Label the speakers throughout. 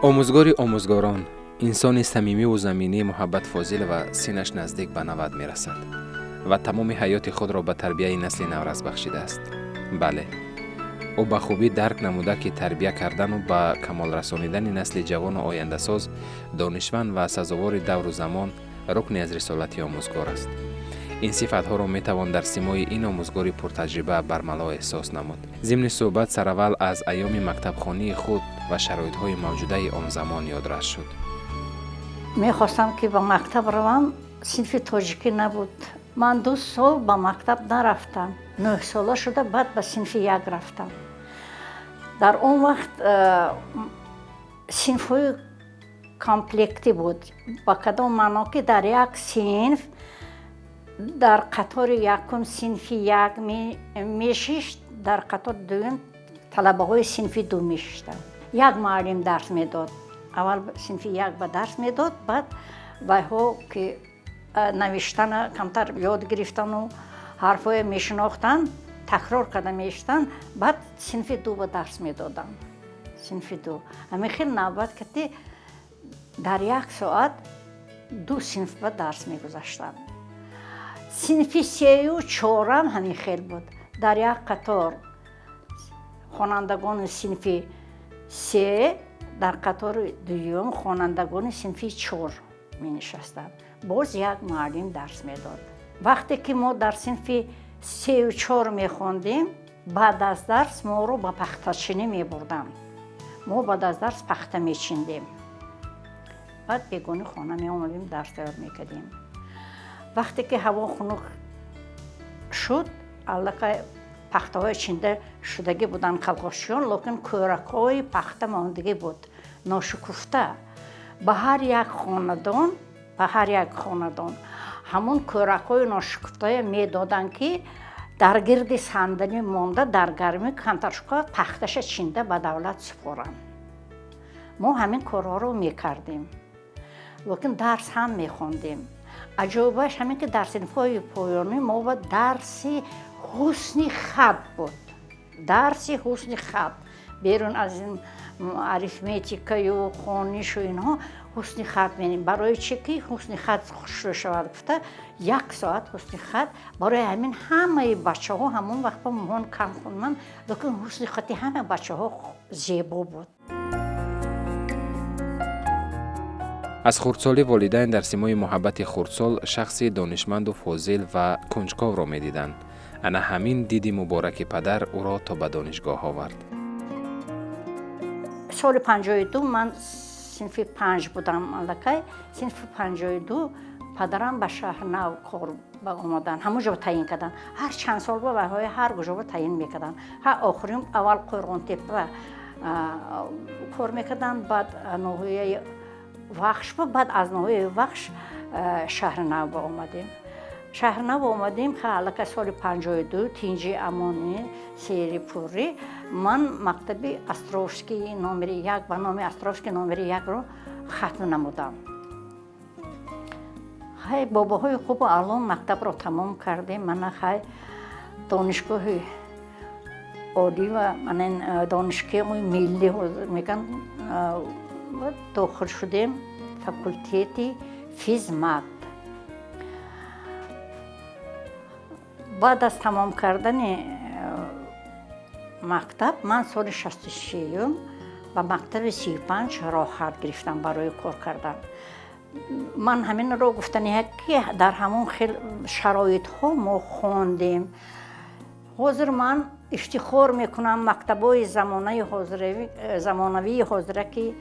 Speaker 1: Омӯзгори омӯзгорон, инсони самимиву заминӣ Муҳаббат Фозилова синнаш наздик ба 90 мерасад ва тамоми ҳаёти худро ба тарбияи насли наврас бахшидааст. Бале, ӯ ба хубӣ дарк намуда, ки тарбия кардану ба камол расонидани насли ҷавону ояндасоз, донишманд ва сазовори давру замон рукне аз рисолати омӯзгор аст. Ин сифатҳоро метавон дар симои ин омӯзгори пуртаҷриба бармало эҳсос намуд. Зимни суҳбат сараввал аз айёми мактабхонии худ ва шароитҳои мавҷудаи он замон ёдрас шуд.
Speaker 2: Мехостам, ки ба мактаб равам, синфи тоҷикӣ набуд. Ман 2 сол ба мактаб нарафтам. 9 сола шуда, баъд ба синфи як рафтам. Дар он вақт синфҳои комплектӣ буд. Ба кадом маъно, ки дар як синф дар қатори якум синфи як мешишт, дар қатори дуюм талабаҳои синфи ду мешиштанд. Як муаллим дарс медод. Аввал синфи як ба дарс медод, баъд вайҳо ки навиштана камтар ёд гирифтану ҳарфҳое мешинохтанд, такрор карда мешиштанд, баъд синфи ду ба дарс медоданд. Синфи ду ҳамин хел навбат кати дар як соат ду синф ба дарс мегузаштанд. Синфи сею чорам ҳамин хел буд. Дар як қатор хонандагони синфи се, дар қатори дуюм хонандагони синфи чор менишастанд. Боз як муаллим дарс медод. Вақте ки мо дар синфи сею чор мехондем, баъд аз дарс моро ба пахтачинӣ мебурданд. Мо баъд аз дарс пахта мечиндем, баъд бегоҳи хона меомадем, дарс тайёр мекардем. Вақте ки ҳаво хунук шуд, аллакай пахтаҳои чинда шудагӣ буданд колхозчиён, лекин кӯракҳои пахта мондагӣ буд, ношукуфта. Ба ҳар як хонадон, ба ҳар як хонадон ҳамон кӯракҳои ношукуфтая медоданд, ки дар гирди сандалӣ монда, дар гармӣ камтар шука, пахташа чинда ба давлат супоранд. Мо ҳамин корҳоро мекардем, лекин дарс ҳам мехондем. Аҷоибаш ҳамин, ки дар синфҳои поёнӣ мо ба дарси ҳусни хат буд. Дарси ҳусни хат берун аз ин арифметикаю хонишу инҳо, ҳусни хат менем. Барои чӣ ки ҳусни хат хушрӯ шавад гуфта, як соат ҳусни хат. Барои ҳамин ҳамаи бачаҳо ҳамон вақт ба моҳон кам хондан, лекин ҳусни хати ҳама бачаҳо зебо буд.
Speaker 1: Аз хурдсолӣ волидайн дар симои Муҳаббати хурдсол шахси донишманду фозил ва кунҷковро медиданд. Ана ҳамин диди мубораки падар ӯро то ба донишгоҳ овард.
Speaker 2: Соли 52 ман синфи панҷ будам аллакай. Синфи 52 падарам ба шаҳр нав кор ба омадан, ҳамон ҷо таъин карданд. Ҳар чанд сол ба вайҳои ҳар куҷо таъин мекарданд. Ҳа, охирин аввал Қӯрғонтеппа кор мекарданд, баъд ноҳияи Вахш, баъд аз ноҳияи Вахш шаҳри нав ба омадем. Шаҳри нав омадем, аллакай соли 52, тинҷи, амонӣ, сери пуррӣ, ман мактаби Островский номери як, ба номи Островский номери якро хатм намудам. Хай, бобоҳои хубу аълом мактабро тамом кардем. Мана, хай, донишгоҳи олӣ ва мана донишгоҳи миллӣ меган дохил шудем, факултети физмат. Баъд аз тамом кардани мактаб ман соли 63-юм ба мактаби 35 роҳат гирифтам барои кор кардан. Ман ҳаминро гуфтани, ки дар ҳамон хел шароитҳо мо хондем. Ҳозир ман ифтихор мекунам, мактабҳои замонавии ҳозира, ки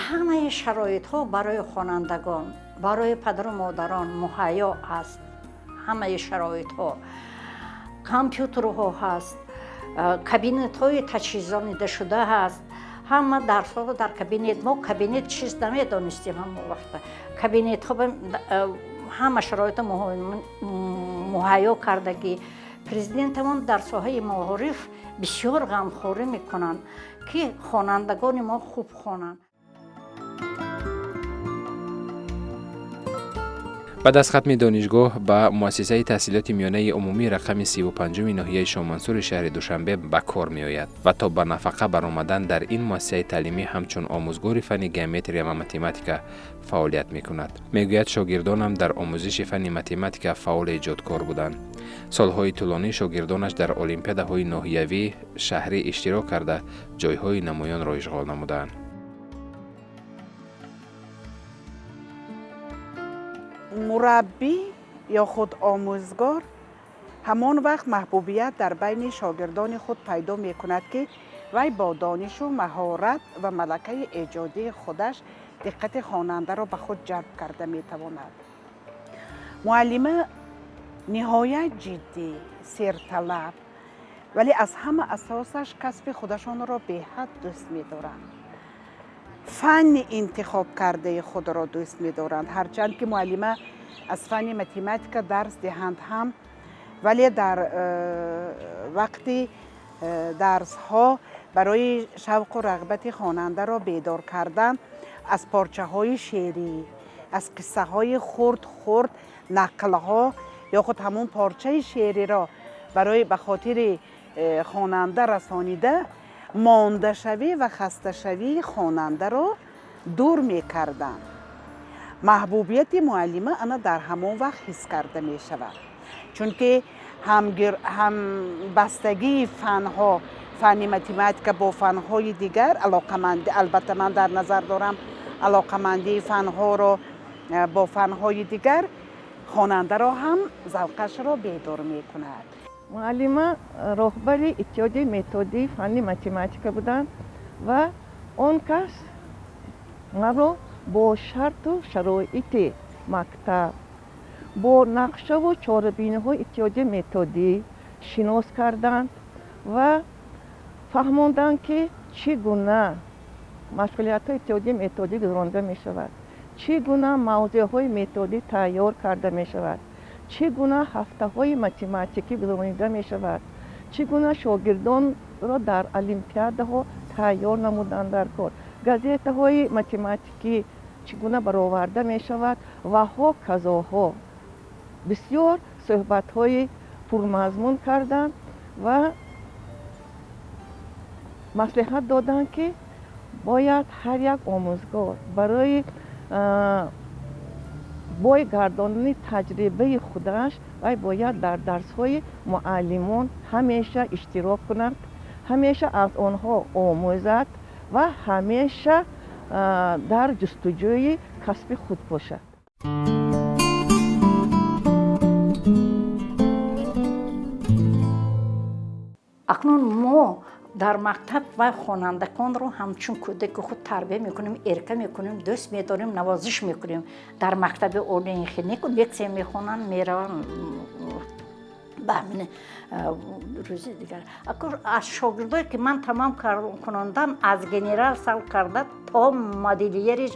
Speaker 2: ҳамаи шароитҳо барои хонандагон, барои падару модарон муҳайё аст. Ҳамаи шароитҳо, компютерҳо ҳаст, кабинетҳои таҷҳизонидашуда ҳаст. Ҳама дарсҳоро дар кабинет. Мо кабинет чиз намедонистем ҳамон вақта. Кабинетҳо, ҳама шароито муҳайё кардагӣ. Президентамон дар соҳаи маориф бисёр ғамхорӣ мекунанд, ки хонандагони мо хуб хонанд.
Speaker 1: Баъд аз хатми донишгоҳ ба муассисаи таҳсилоти миёнаи умумӣ рақами 35-уми ноҳияи Шоҳмансури шаҳри Душанбе ба кор меояд ва то ба нафақа баромадан дар ин муассисаи таълимӣ ҳамчун омӯзгори фанни геометрия ва математика фаъолият мекунад. Мегӯяд, шогирдонам дар омӯзиши фанни математика фаъол эҷодкор буданд. Солҳои тӯлонӣ шогирдонаш дар олимпиадаҳои ноҳиявӣ, шаҳрӣ иштирок карда, ҷойҳои намоёнро ишғол намуданд.
Speaker 3: Мураббӣ ё худ омӯзгор ҳамон вақт маҳбубият дар байни шогирдони худ пайдо мекунад, ки вай бо донишу маҳорат ва малакаи эҷодии худаш диққати хонандаро ба худ ҷалб карда метавонад. Муаллима ниҳоят ҷиддӣ, серталаб, вале аз ҳама асосаш касби худашонро беҳад дӯст медоранд, фанни интихобкардаи худро дӯст медоранд. Ҳарчанд ки муаллима аз фанни математика дарс диҳанд ҳам, вале дар вақти дарсҳо барои шавқу рағбати хонандаро бедор кардан аз порчаҳои шеърӣ, аз қиссаҳои хурд хурд, нақлҳо ё худ ҳамон порчаи шеъриро барои ба хотири хонанда расонида, мондашавӣ ва хасташавии хонандаро дур мекарданд. Маҳбубияти муаллима ана дар ҳамон вақт ҳис карда мешавад, чунки ҳамбастагии фанҳо, фанни математика бо фанҳои дигар алоқамандӣ, албатта ман дар назар дорам алоқамандии фанҳоро бо фанҳои дигар, хонандаро ҳам завқашро бедор мекунад.
Speaker 4: Муаллима роҳбари иттиҳоди методии фанни математика буданд ва он кас маро бо шарту шароити мактаб, бо нақшаву чорабиниҳои иттиҳоди методӣ шинос карданд ва фаҳмонданд, ки чӣ гуна машғулиятҳои иттиҳоди методӣ гузаронида мешавад, чӣ гуна мавзӯъҳои методӣ тайёр карда мешавад, чӣ гуна ҳафтаҳои математикӣ гузаронида мешавад, чӣ гуна шогирдонро дар олимпиадаҳо тайёр намуданд дар кор, газетаҳои математикӣ чӣ гуна бароварда мешавад ва ҳоказоҳо. Бисёр суҳбатҳои пурмазмун карданд ва маслиҳат доданд, ки бояд ҳар як омӯзгор барои бой гардондани таҷрибаи худаш вай бояд дар дарсҳои муаллимон ҳамеша иштирок кунад, ҳамеша аз онҳо омӯзад ва ҳамеша дар ҷустуҷӯи касби худ бошад.
Speaker 2: Акнун мо дар мактаб вай хонандагонро ҳамчун кӯдаки худ тарбия мекунем, эрка мекунем, дӯст медорем, навозиш мекунем. Дар мактаби олии хинеку лексия мехонанд, мераванд ба ҳамин рӯзи дигар. Аз шогирдое ки ман тамом кунондам, аз генерал сар карда то модельери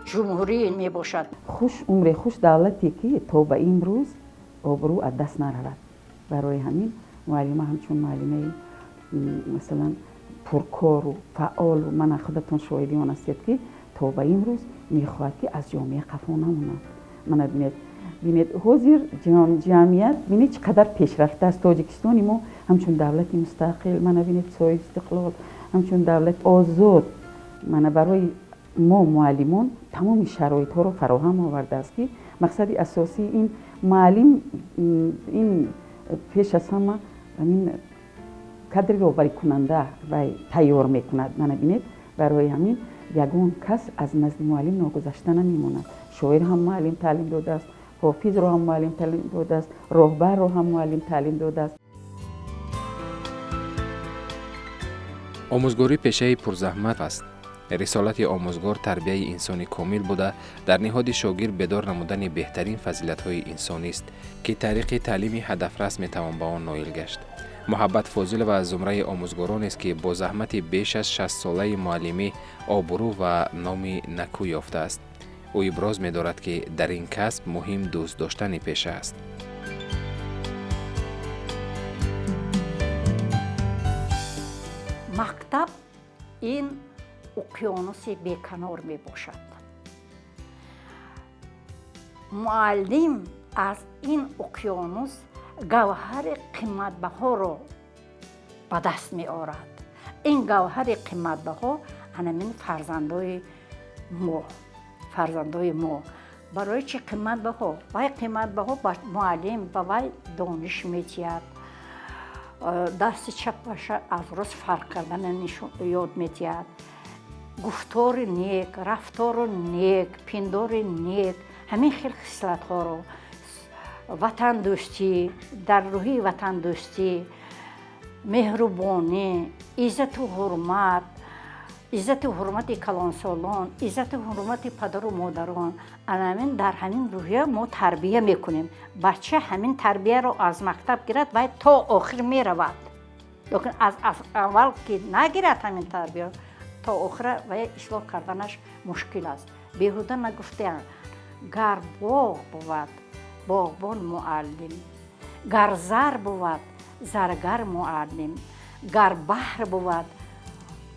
Speaker 2: ҷумҳурӣ мебошад.
Speaker 5: Хуш умре, хуш давлате, ки то ба имрӯз обрӯ аз даст наравад. Барои ҳамин муаллима ҳамчун муаллимаи, масалан, пуркору фаъолу, мана худатон шоҳиди он ҳастед, ки то ба имрӯз мехоҳад, ки аз ҷомеа қафо намонад. Мана бинед, бинед, ҳозир ҷамъият, бинед, чӣ қадар пешрафта аст. Тоҷикистони мо ҳамчун давлати мустақил, мана бинед, соҳиби истиқлол, ҳамчун давлати озод, мана барои мо муаллимон тамоми шароитҳоро фароҳам овардааст, ки мақсади асосии ин муаллим ин пеш аз ҳама ҳамин кадри роҳбарикунанда вай тайёр мекунад. Мана бинед, барои ҳамин ягон кас аз назди муаллим ногузашта намемонад. Шоир ҳам муаллим таълим додааст, ҳофизро ҳам муаллим таълим додааст, роҳбарро ҳам муаллим таълим додааст.
Speaker 1: Омӯзгорӣ пешаи пурзаҳмат аст. Рисолати омӯзгор тарбияи инсони комил буда, дар ниҳоди шогирд бедор намудани беҳтарин фазилатҳои инсонист, ки тариқи таълими ҳадафрас метавон ба он ноил гашт. Муҳаббат Фозилова аз зумраи омӯзгоронест, ки бо заҳмати беш аз 60-солаи муаллимӣ обрӯ ва номи накӯ ёфтааст. Ӯ иброз медорад, ки дар ин касб муҳим дӯст доштани пеша аст.
Speaker 2: Мактаб ин уқёнуси беканор мебошад. Муаллим аз ин уқёнус гавҳари қиматбаҳоро ба даст меорад. Ин гавҳари қиматбаҳо анамин фарзандои мо, фарзандои мо. Барои чӣ қиматбаҳо? Вай қиматбаҳо, ба муаллим ба вай дониш метиҳад, дасти чапаша аз рост фарқ кардана ёд метиҳад, гуфтори нек, рафтору нек, пиндори нек, ҳамин хел хислатҳоро, ватандӯстӣ, дар рӯҳии ватандӯстӣ, меҳрубонӣ, иззату ҳурмат, иззату ҳурмати калонсолон, иззату ҳурмати падару модарон. Анамин дар ҳамин рӯҳия мо тарбия мекунем. Бача ҳамин тарбияро аз мактаб гирад, вай то охир меравад. Лекин аз аввал ки нагирад ҳамин тарбия, то охира вай ислоҳ карданаш мушкил аст. Беҳуда нагуфтаанд: гар боғ бувад, боғбон муаллим, гар зар бувад, заргар муаллим, гар баҳр бувад,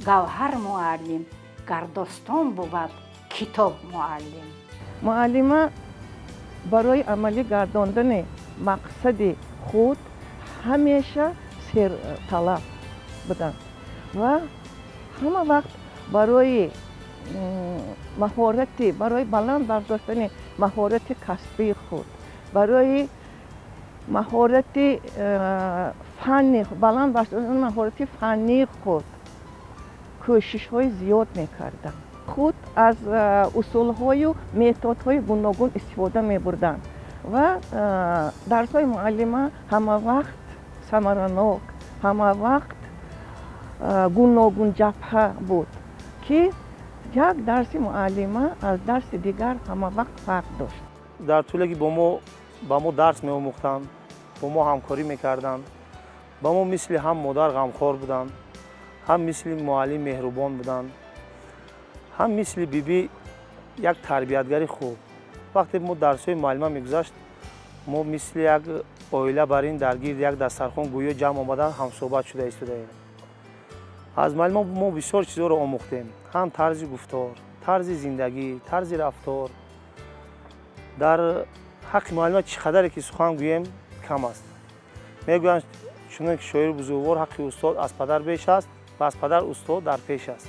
Speaker 2: гавҳар муаллим, гар достон бувад, китоб муаллим.
Speaker 4: Муаллима барои амалӣ гардондани мақсади худ ҳамеша серталаб буданд ва ҳама вақт барои маҳорати, барои баланд бардоштани маҳорати касбии худ, барои маҳорати фанни, баланд бардоштани маҳорати фаннии худ кӯшишҳои зиёд мекарданд. Худ аз усулҳою методҳои гуногун истифода мебурданд ва дарсҳои муаллима ҳамавақт самаранок, ҳамавақт гуногунҷабҳа буд, ки як дарси муаллима аз дарси дигар ҳамавақт фарқ дошт.
Speaker 6: Дар тӯле ки бо мо ба мо дарс меомӯхтанд, бо мо ҳамкорӣ мекарданд, ба мо мисли ҳам модар ғамхор буданд, ҳам мисли муаллим меҳрубон буданд, ҳам мисли бибӣ як тарбиятгари хуб. Вақте мо дарсҳои муаллима мегузашт, мо мисли як оила бар ин дар гирди як дастархон гӯё ҷамъ омада, ҳамсӯҳбат шуда истодаем. Аз муаллима мо бисёр чизҳоро омӯхтем: ҳам тарзи гуфтор, тарзи зиндагӣ, тарзи рафтор. Дар ҳаққи муаллима чӣ қадаре ки сухан гӯем, кам аст. Мегӯянд, чунон ки шоири бузургвор: «Ҳаққи устод аз падар беш аст ва аз падар устод дар пеш аст».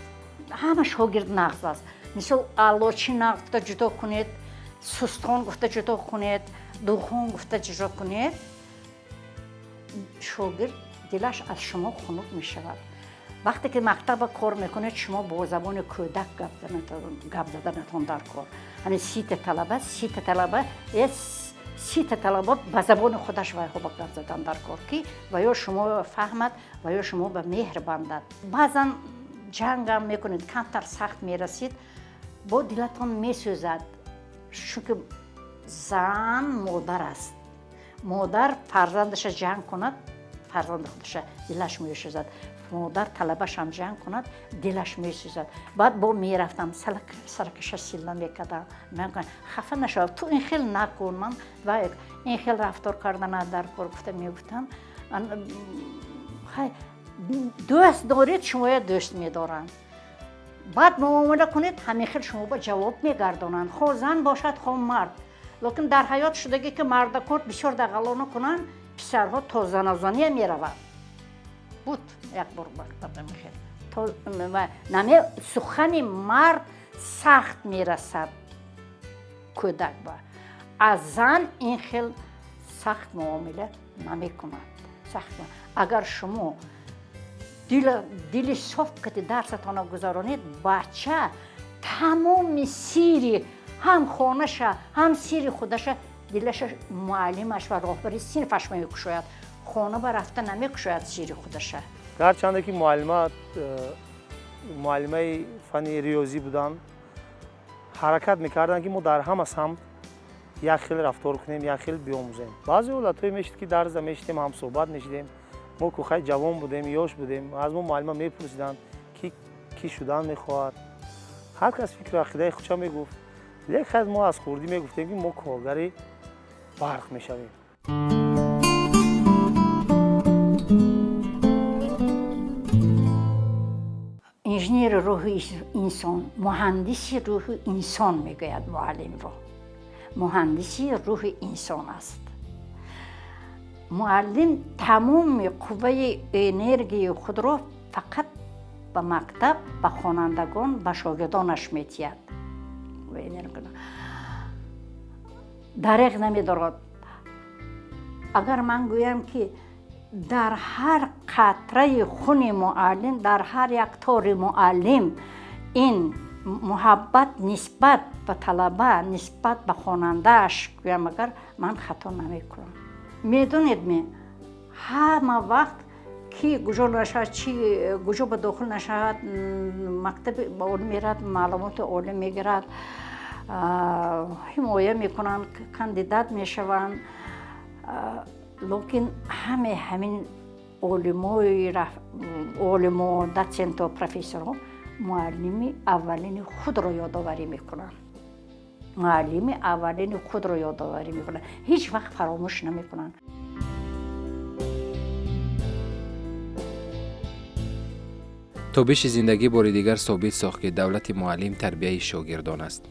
Speaker 2: Ҳама шогирд нағз аст. Мисол, аълочӣ нағз гуфта ҷудо кунед, сустхон гуфта ҷудо кунед, духон гуфта ҷудо кунед, шогирд дилаш аз шумо хунук мешавад. Вақте ки мактаба кор мекунед, шумо бо забони кӯдак гап заданатон дар кор. Ҳамин 30-та талаба, 30-та талаба, 30-та талаба ба забони худаш вайҳо ба гап задан дар кор, ки ва ё шумо фаҳмад, ва ё шумо ба меҳр бандад. Баъзан ҷангам мекунед, камтар сахт мерасид, бо дилатон месӯзад, чунки зан модар аст. Модар фарзандаша ҷанг кунад, фарзанди худаша, дилаш месӯзад. Модар талабашам ҷанг кунад, дилаш месӯзад. Баъд бо мерафтам, саракаша силла мекардам: «Хафа нашав, ту ин хел накун, ман ва ин хел рафтор кардана дар кор», гуфта мегуфтам. Дӯст доред, шумоя дӯст медоранд. Баъд муомила кунед, ҳамин хел шумо ба ҷавоб мегардонанд, хо зан бошад, хо мард. Лекин дар ҳаёт шудагӣ, ки мардакор бисёр дағалона кунанд, писарҳо то занозания мераванд. Буд як бор мактаб. Наме сухани мард сахт мерасад кӯдак ба, аз зан ин хел сахт муомила намекунад. Сахт агар шумо дили соф кати дарсатонро гузаронед, бача тамоми сири ҳам хонаша, ҳам сири худаша, дилаша муаллимаш ва роҳбари синфаш мекушояд, хона ба рафта намекушояд сири худаша.
Speaker 6: Гарчанде ки муаллима муаллимаи фанни риёзӣ буданд, ҳаракат мекарданд, ки мо дар ҳама самт як хел рафтор кунем, як хел биомӯзем. Баъзе ҳолатҳое мешуд, ки дарза мешидем, ҳамсӯҳбат мешидем. Мо кӯхай ҷавон будем, ёш будем. Аз мо муаллима мепурсиданд, ки кӣ шудан мехоҳад. Ҳар кас фикру ақидаи худша мегуфт, лекин мо аз хурдӣ мегуфтем, ки мо коргари барқ мешавем.
Speaker 2: Инженери рӯҳи инсон, муҳандиси рӯҳи инсон мегӯяд муаллимро. Муҳандиси рӯҳи инсон аст. Муаллим тамоми қувваи энергияи худро фақат ба мактаб, ба хонандагон, ба шогирдонаш метиҳад. Дареғ намедорад. Агар ман гӯям, ки дар ҳар қатраи хуни муаллим, дар ҳар як тори муаллим ин муҳаббат нисбат ба талаба, нисбат ба хонандааш гӯям, агар ман хато намекунам. Медонед ме, ҳама вақт ки куҷо нашавад, чи куҷо ба дохил нашавад, мактаби олӣ меравад, маълумоти олӣ мегирад, ҳимоя мекунанд, кандидат мешаванд, лекин ҳаме ҳамин олимои, олимо, дотсенту профессорҳо муаллими аввалини худро ёдоварӣ мекунанд, муаллими аввалини худро ёдоварӣ мекунанд, ҳеҷ вақт фаромӯш намекунанд.
Speaker 1: Тобиши зиндагӣ бори дигар собит сохт, ки давлати муаллим тарбияи шогирдон аст.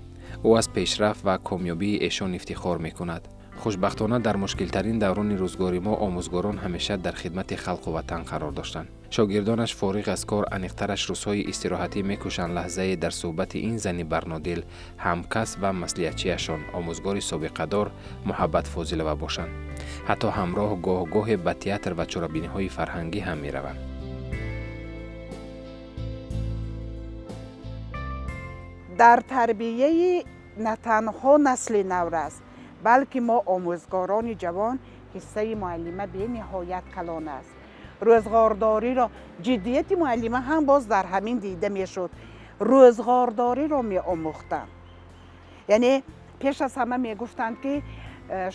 Speaker 1: Ӯ аз пешрафт ва комёбии эшон ифтихор мекунад. Хушбахтона, дар мушкилтарин даврони рӯзгори мо омӯзгорон ҳамеша дар хидмати халқу ватан қарор доштанд. Шогирдонаш фориғ аз кор, аниқтараш рӯзҳои истироҳатӣ, мекӯшанд лаҳзае дар суҳбати ин зани барнодил, ҳамкасб ва маслиҳатчиашон, омӯзгори собиқадор Муҳаббат Фозилова бошанд. Ҳатто ҳамроҳ гоҳ-гоҳе ба театр ва чорабиниҳои фарҳангӣ ҳам мераванд.
Speaker 3: Дар тарбияи на танҳо насли наврас, балки мо омӯзгорони ҷавон ҳиссаи муаллима бениҳоят калон аст. Рӯзғордориро, ҷиддияти муаллима ҳам боз дар ҳамин дида мешуд. Рӯзғордориро меомӯхтанд. Яъне пеш аз ҳама мегуфтанд, ки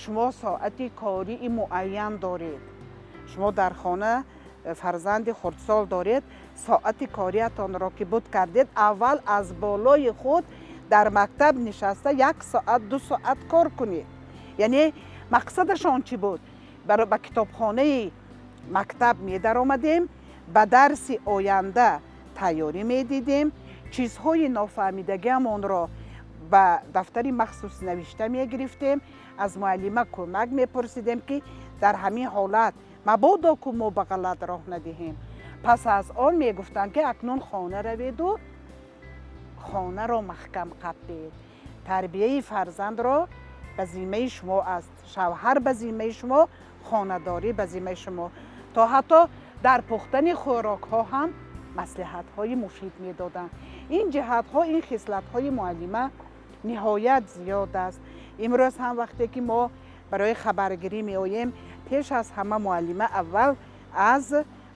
Speaker 3: шумо соати кории муайян доред, шумо дар хона фарзанди хурдсол доред, соати кориятонро ки буд кардед, аввал аз болои худ дар мактаб нишаста як соат, 2 соат кор кунед. Яъне мақсадашон чӣ буд? Ба китобхонаи мактаб медаромадем, ба дарси оянда тайёрӣ медидем, чизҳои нофаҳмидагиамонро ба дафтари махсус навишта мегирифтем, аз муаллима кӯмак мепурсидем, ки дар ҳамин ҳолат мабодо ку мо ба ғалат роҳ надиҳем. Пас аз он мегуфтанд, ки акнун хона раведу хонаро маҳкам қапед, тарбияи фарзандро ба зиммаи шумо аст, шавҳар ба зиммаи шумо, хонадорӣ ба зиммаи шумо. То ҳатто дар пухтани хӯрокҳо ҳам маслиҳатҳои муфид медоданд. Ин ҷиҳатҳо, ин хислатҳои муаллима ниҳоят зиёд аст. Имрӯз ҳам вақте ки мо барои хабаргирӣ меоем, пеш аз ҳама муаллима аввал аз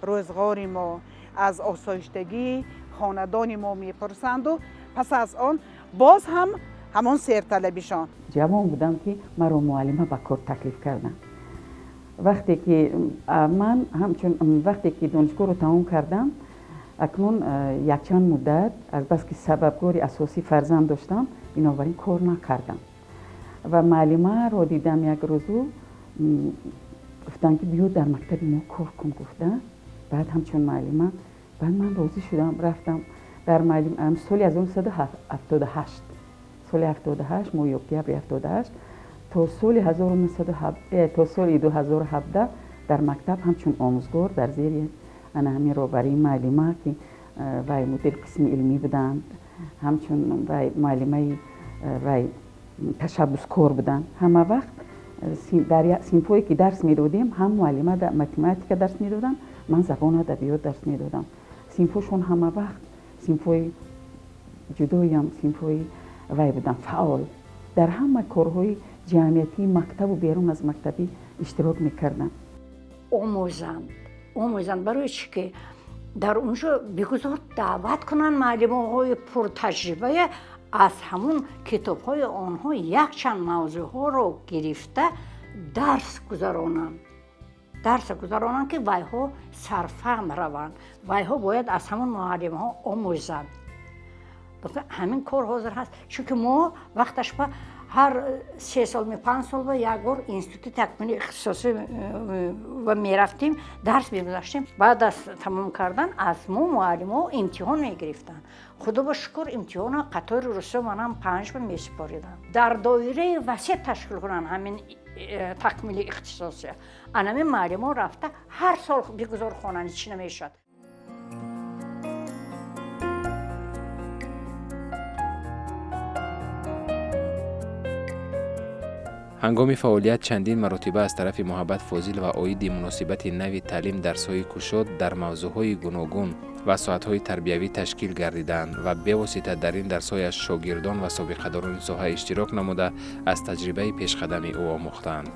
Speaker 3: рӯзғори мо, аз осоиштагии хонадони мо мепурсанду пас аз он боз ҳам ҳамон серталабишон.
Speaker 5: Ҷавон будам, ки маро муаллима ба кор таклиф карданд. Вақте ки ман ҳамчун, вақте ки донишгоҳро тамом кардам, акнун якчанд муддат, азбаски сабабгори асосӣ фарзанд доштам, бинобар ин кор накардам. Ва муаллимаро дидам як рӯзу, гуфтанд, ки биё, дар мактаби мо кор кун, гуфта. Баъд ҳамчун муаллима, баъд ман розӣ шудам, рафтам дар соли 1978, соли 78, моҳи октябри 78 то соли то соли 2017 дар мактаб ҳамчун омӯзгор дар зери ана ҳамин роҳбарии муаллима, ки вай мудири қисми илмӣ буданд, ҳамчун вай муаллимаи вай ташаббускор буданд. Ҳама вақт дар синфҳое ки дарс медодем, ҳам муаллима математика дарс медодам, ман забону адабиёт дарс медодам. Синфҳошон ҳама вақт синфҳои ҷудоям, синфҳои вай буданд, фаъол, дар ҳама корҳои ҷамъиятии мактабу берун аз мактабӣ иштирок мекарданд.
Speaker 2: Омӯзанд, омӯзанд. Барои чӣ ки дар унҷо бигузор даъват кунанд муаллимоҳои пуртаҷрибая, аз ҳамун китобҳои онҳо якчанд мавзӯъҳоро гирифта дарс гузаронанд, дарс гузаронанд, ки вайҳо сарфаҳм раванд. Вайҳо бояд аз ҳамун муаллимҳо омӯзанд. Ҳамин кор ҳозир ҳаст, чунки мо вақташ ба Ҳар 3 сол ми 5 сол ба як бор институти такмили ихтисосӣ ва мерафтем, дарс мегузаштем. Баъд аз тамом кардан аз мо муаллимо имтиҳон мегирифтанд. Худо ба шукр, имтиҳона қатори русо манам 5 ба месупоридам. Дар доираи васеъ ташкил кунанд ҳамин такмили ихтисосия. Анамин муаллимо рафта ҳар сол бигузор хонанд, чӣ намешавад.
Speaker 1: Ҳангоми фаъолият чандин маротиба аз тарафи Муҳаббат Фозилова оиди муносибати нави таълим дарсҳои кушод дар мавзӯъҳои гуногун ва соатҳои тарбиявӣ ташкил гардидаанд ва бевосита дар ин дарсҳояш шогирдон ва собиқадорони соҳа иштирок намуда, аз таҷрибаи пешқадами ӯ омӯхтаанд.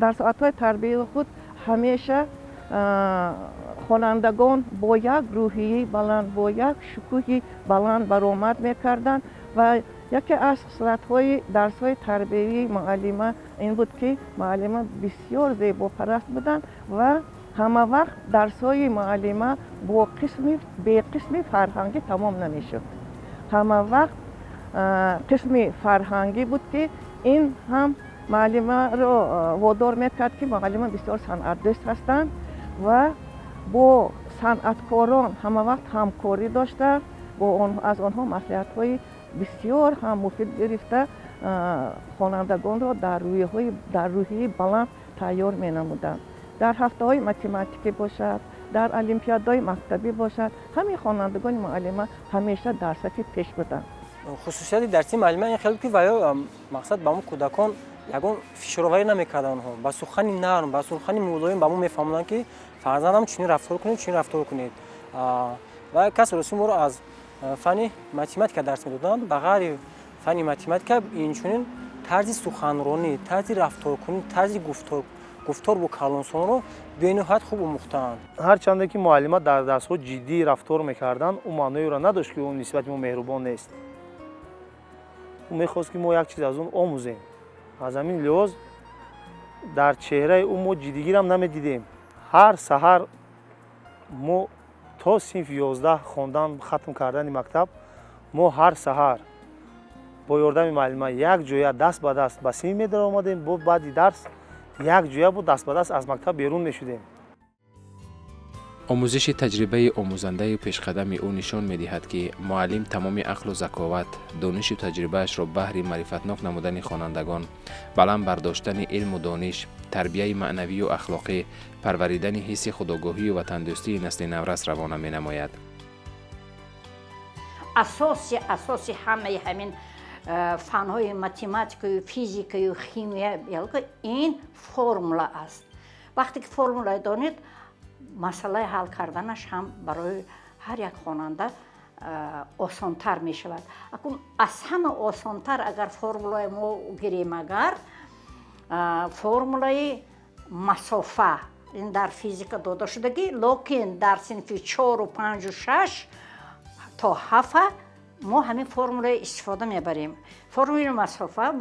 Speaker 4: Дар соатҳои тарбияи худ ҳамеша хонандагон бо як рӯҳияи баланд, бо як шукӯҳи баланд баромад мекарданд. Ва яке аз хислатҳои дарсҳои тарбиявии муаллима ин буд, ки муаллима бисёр зебопараст буданд ва ҳамавақт дарсҳои муаллима бо қисми беқисми фарҳангӣ тамом намешуд. Ҳамавақт қисми фарҳангӣ буд, ки ин ҳам муаллимаро водор мекард, ки муаллима бисёр санъатдӯст ҳастанд ва бо санъаткорон ҳамавақт ҳамкорӣ дошта, аз онҳо маслиҳатҳои бисёр ҳам муфид гирифта, хонандагонро дар рӯҳияи баланд тайёр менамуданд. Дар ҳафтаҳои математикӣ бошад, дар олимпиадаҳои мактабӣ бошад, ҳамин хонандагони муаллима ҳамеша дар сафи пеш буданд.
Speaker 7: Хусусияти дарсии муаллима ин хел, ки ваё мақсад ба мо кӯдакон ягон фишороварӣ намекарданд. Онҳо ба сухани нарм, ба сухани мулоим ба мо мефаҳмонанд, ки фарзандам, чунин рафтор кунед, чунин рафтор кунед. Ва кас рости моро аз фанни математика дарс медоданд. Ба ғайри фанни математика инчунин тарзи суханронӣ, тарзи рафторкунӣ, тарзи гуфтор бо калонсолонро бениҳоят хуб омӯхтаанд.
Speaker 6: Ҳарчанде ки муаллима дар дарсҳо ҷиддӣ рафтор мекарданд, ӯ маъноеро надошт, ки ӯ нисбати мо меҳрубон нест. Ӯ мехост, ки мо як чиз аз он омӯзем. Аз ҳамин лиҳоз дар чеҳраи ӯ мо ҷиддигирам намедидем. Ҳар саҳар мо то синфи 11 хондан хатм кардани мактаб, мо ҳар саҳар бо ёрдами муаллима як ҷоя даст ба даст ба синф медаромадем, бо баъди дарс як ҷоя бо даст ба даст аз мактаб берун мешудем.
Speaker 1: Омӯзиши таҷрибаи омӯзандаи пешқадами ӯ нишон медиҳад, ки муаллим тамоми ақлу заковат, донишу таҷрибаашро баҳри маърифатнок намудани хонандагон, баланд бардоштани илму дониш, тарбияи маънавию ахлоқӣ, парваридани ҳисси худогоҳию ватандӯстии насли наврас равона менамояд.
Speaker 2: Асоси ҳамаи ҳамин фанҳои математикаю физикаю химия, биология ин формула аст. Вақте ки формула донед, масъалаи ҳал карданаш ҳам барои ҳар як хонанда осонтар мешавад. Акун аз ҳама осонтар агар формулаи мо гирем, агар формулаи масофа, ин дар физика дода шудагӣ, лекин дар синфи чору, панҷу, шаш то ҳафа мо ҳамин формулаи истифода мебарем. Формулаи масофа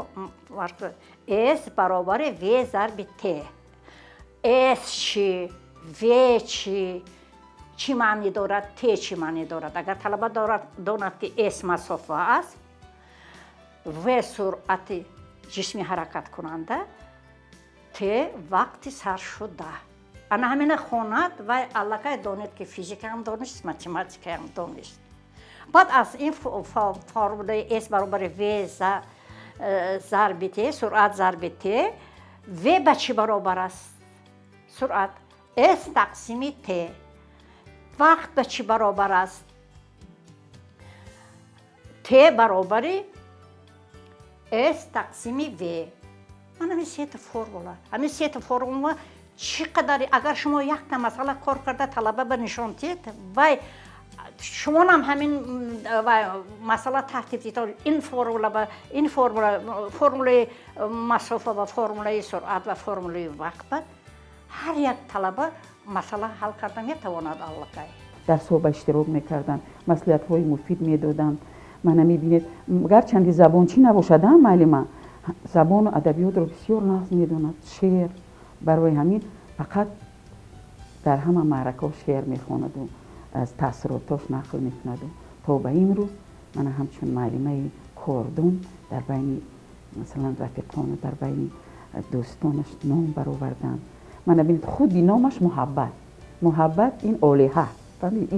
Speaker 2: с баробари в зарби т. С чӣ, в чӣ, чӣ маънӣ дорад, т чӣ маънӣ дорад? Агар талаба донад, ки с масофа аст, в суръати ҷисми ҳаракаткунанда, т вақти саршуда, ана ҳамина хонад, вай аллакай донед, ки физикаам донист, математикаам донист. Баъд аз ин формулаи с баробари в зарби т, суръат зарби т, в ба чӣ баробар аст? Суръат с тақсими т. Вақт ба чӣ баробар аст? Т баробари с тақсими в. Ман ҳамин сета формула, ҳамин сета формула чӣ қадар агар шумо якта масъала кор карда талаба ба нишон диҳед, вай шумонам ҳамин масъала таҳти ин формула ба ин формула, формулаи масофа ва формулаи суръат ва формулаи вақт ба ҳар як талаба масъала ҳал карда метавонад аллакай.
Speaker 5: Дарсҳо ба иштирок мекарданд, маслиҳатҳои муфид медоданд. Мана мебинед, гарчанде забончӣ набошад, муаллима забону адабиётро бисёр нағз медонад, шеър. Барои ҳамин фақат дар ҳама маъракаҳо шеър мехонаду. Аз таассуротош нақл мекунаду то ба имрӯз мана ҳамчун муаллимаи кордон дар байни, масалан, рафиқону дар байни дӯстонаш ном бароварданд. Мана бинед, худи номаш Муҳаббат. Муҳаббат ин олиҳа,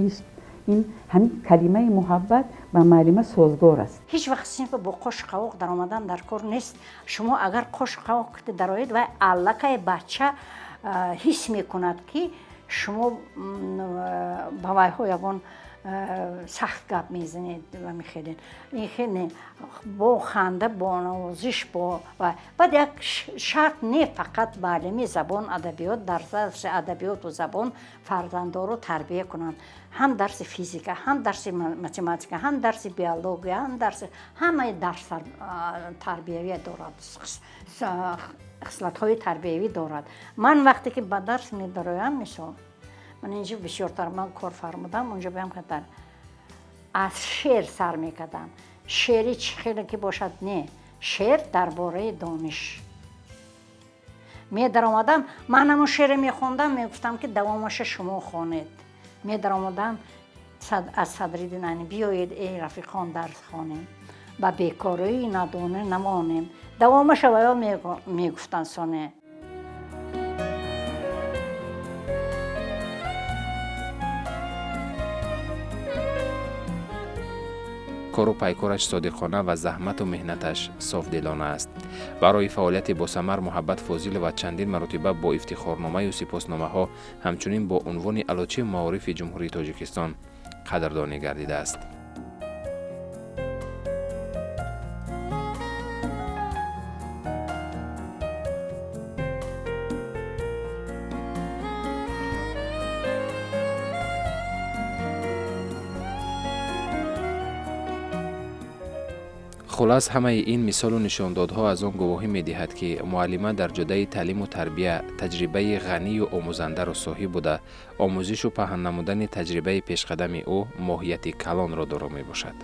Speaker 5: ишқ, ин ҳамин калимаи муҳаббат ба муаллима созгор аст.
Speaker 2: Ҳеҷ вақт синфа бо қошу қавоқ даромадан дар кор нест. Шумо агар қошу қавоқ дароед, вай аллакай бача ҳис мекунад, ки шумо ба вайҳо ягон сахт гап мезанед ва мехелед. Ин хел не, бо ханда, бо навозиш, бо баъд як шарт не, фақат муаллими забон, адабиёт дар дарси адабиёту забон фарзандоро тарбия кунанд. Ҳам дарси физика, ҳам дарси математика, ҳам дарси биология, ҳам дарси ҳамаи дарс тарбиявия дорад, хислатҳои тарбиявӣ дорад. Ман вақте ки ба дарс медароям, мисол, ман инҷо бисёртар ман кор фармудам, унҷо биям кадар аз шеър сар мекардам. Шеъри чӣ хеле ки бошад, не, шеър дар бораи дониш медаромадам. Ман ҳамун шеъре мехондам, мегуфтам, ки давомаша шумо хонед. Медаромадам аз Садриддин Айнӣ: «Биёед, эй рафиқон, дарс хонем, ба бекории надонӣ намонем». Давомаша ваё мегуфтанд соне.
Speaker 1: Кору пайкораш содиқона ва заҳмату меҳнаташ софдилона аст. Барои фаъолияти босамар Муҳаббат Фозилова чандин маротиба бо ифтихорномаю сипосномаҳо, ҳамчунин бо унвони Аълочии маорифи Ҷумҳурии Тоҷикистон қадрдонӣ гардидааст. Хулас, ҳамаи ин мисолу нишондодҳо аз он гувоҳӣ медиҳад, ки муаллима дар ҷодаи таълиму тарбия таҷрибаи ғанию омӯзандаро соҳиб буда, омӯзишу паҳн намудани таҷрибаи пешқадами ӯ моҳияти калонро доро мебошад.